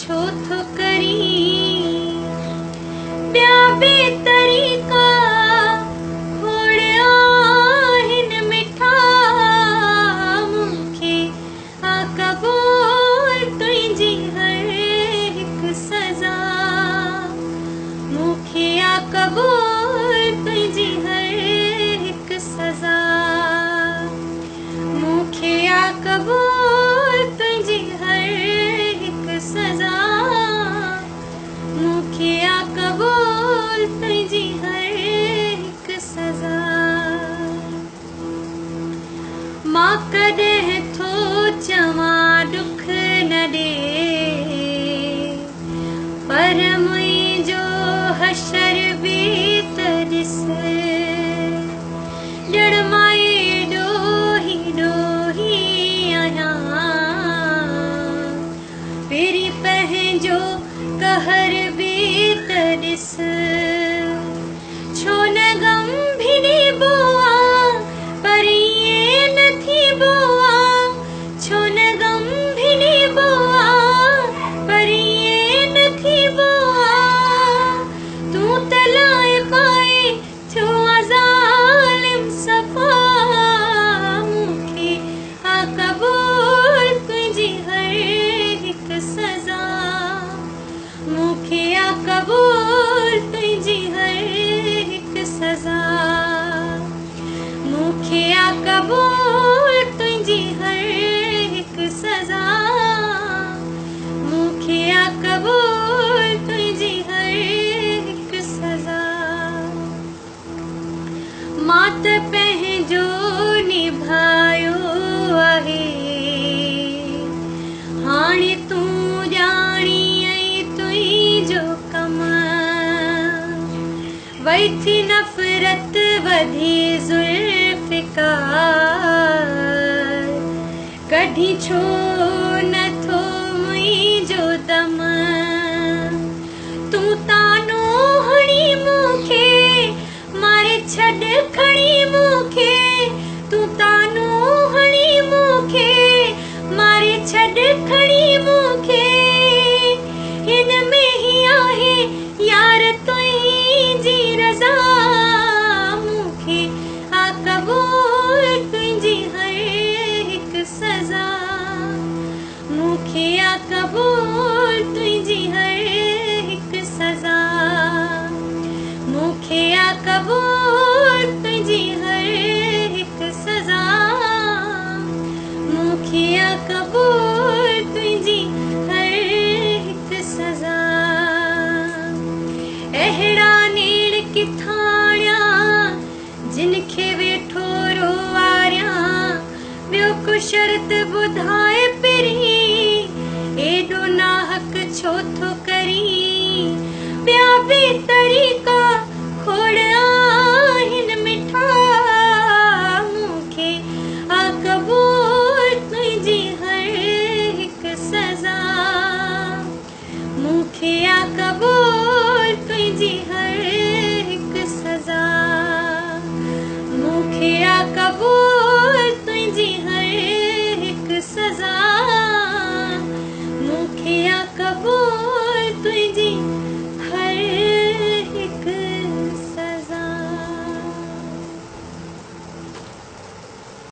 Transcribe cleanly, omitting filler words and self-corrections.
छो थो करीं? ॿिया बि तरीक़ा खोड़ आहिनि मिठा, मूंखे आ क़बूल तुंहिंजी हर हिकु सज़ा, मूंखे आ क़बूल तुंहिंजी हर हिकु सज़ा, मूंखे आ क़बूल तुंहिंजी हर हिकु सज़ा, मूंखे आ क़बूल तुंहिंजी हर हिकु सज़ा। मां कॾहिं थो चवां ॾुख न ॾे, पर मुंहिंजो हशर बि त ॾिस, ॼण मां एॾो ई ॾोही आहियां, पहिरीं पंहिंजो कहर बि त ॾिस। छो न ग़म बि ॾिबो आहे, पर ईअं न थीबो आहे, छो न ग़म बि ॾिबो आहे, पर ईअं न थीबो आहे। तूं त लाए पाए थियो आहे ज़ालिम सफ़ा, मूंखे आ क़बूल तुंहिंजी हर हिकु सज़ा, मूंखे आ क़बूल तुंहिंजी हर हिकु सज़ा, मूंखे आ क़बूल तुंहिंजी हर हिकु सज़ा, मूंखे आ क़बूल तुंहिंजी हर हिकु सज़ा। मां त पंहिंजो निभायो आहे, हाणे तूं ॼाणी ऐं तुंहिंजो कमु, वई थी नफ़रत वधी ज़ुल्फ़िकार, कढी छो नथो मुंहिंजो दम। तूं तानो हणी मूंखे, मारे छॾ खणी मूंखे, तूं तानो हणी मूंखे, मारे छॾ खणी मूंखे, हिन में ई आहे यार तुंहिंजी रज़ा, मूंखे आ क़बूल तुंहिंजी हर हिकु सज़ा, मूंखे आ क़बूल तुंहिंजी हर हिकु सज़ा, मूंखे आ क़बूल तुंहिंजी हर हिकु सज़ा, मूंखे आ क़बूल तुंहिंजी हर हिकु सज़ा। अहिड़ा नेड़ किथां जिन खे वेठो रोवारियां, ॿियो को शर्त ॿुधाए पहिरीं।